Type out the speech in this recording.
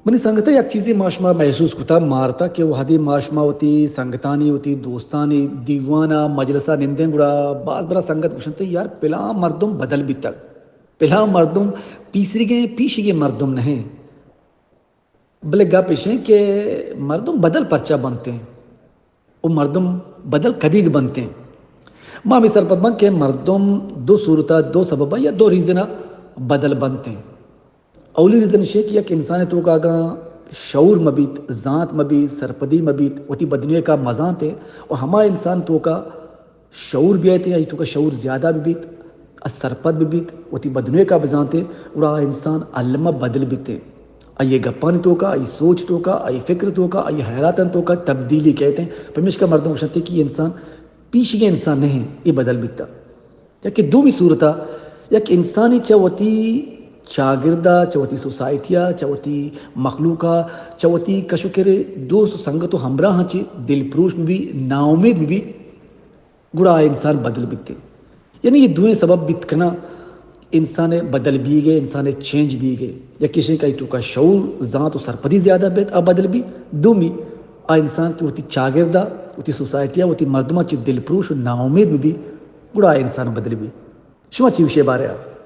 منی سنگت ءَ یک چیزے ما شما محسوس کتا، مارتا کہ وہدے ما شما وتی سنگتانی، وتی دوستانی دیوان ءَ، مجلس ءَ نندیں، گڑا باز برا سنگت گوشنت، یار، پلاں مردم بدل بیتگ، پلاں مردم پیسریگیں، پیشیگیں مردم نہ ایں۔ بلے گپ ایش ایں کہ مردم بدل پرچا بنت ایں؟ و مردم بدل کدیگ بنت ایں؟ ما ہمے سرپد باں کہ مردم دو صورت ءَ، دو سبب ءَ یا دو ریزن ءَ بدل بنت ایں۔ اولی ریزن ایش ایں کہ یک انسانے توکا اگاں شعور مہ بیت، زانت مہ بیت، سرپدی مہ بیت، وتی بدنیک ءَ مہ زانت ایں، و ہما انسان توکا شعور بیایت، آئی توکا شعور زیادہ بہ بیت، آ سرپد بہ بیت، وتی بدنیک ءَ بزانت، گڑا آ انسان الم ءَ بدل بیت۔ آئی گپانی توکا، آئی سوچ توکا، آئی فکر توکا، آئی حیالاتانی توکا تبدیلی کیت۔ پمیشکا مردم گوشنت کہ اے انسان پیشیگیں انسان نہ ایں، اے بدل بیتا۔ یا کہ دومی صورت ءَ، یک انسانی چہ وتی چاگرد ءَ، چہ وتی سوسائٹی ءَ، چہ وتی مخلوق ءَ، چہ وتی کش و کر دوست و سنگت و ہمراہاں چہ دلپروش بہ بی، ناامید بہ بی، گڑا آ انسان بدل بیت۔ یعنی اے دوئیں سبب بیت کناں انسان ءِ بدل بیگ ءِ، انسان ءِ چینج بیگ ءِ۔ یکے ایش ایں کہ آئی توکا شعور، زانت و سرپدی زیادہ بیت، آ بدل بی۔ دومی، آ انسان کہ وتی چاگرد ءَ، وتی سوسائٹی ءَ، وتی مردماں چہ دلپروش و ناامید بہ بی، گڑا آ انسان بدل بی۔ شما چی گوشے بارے ءَ؟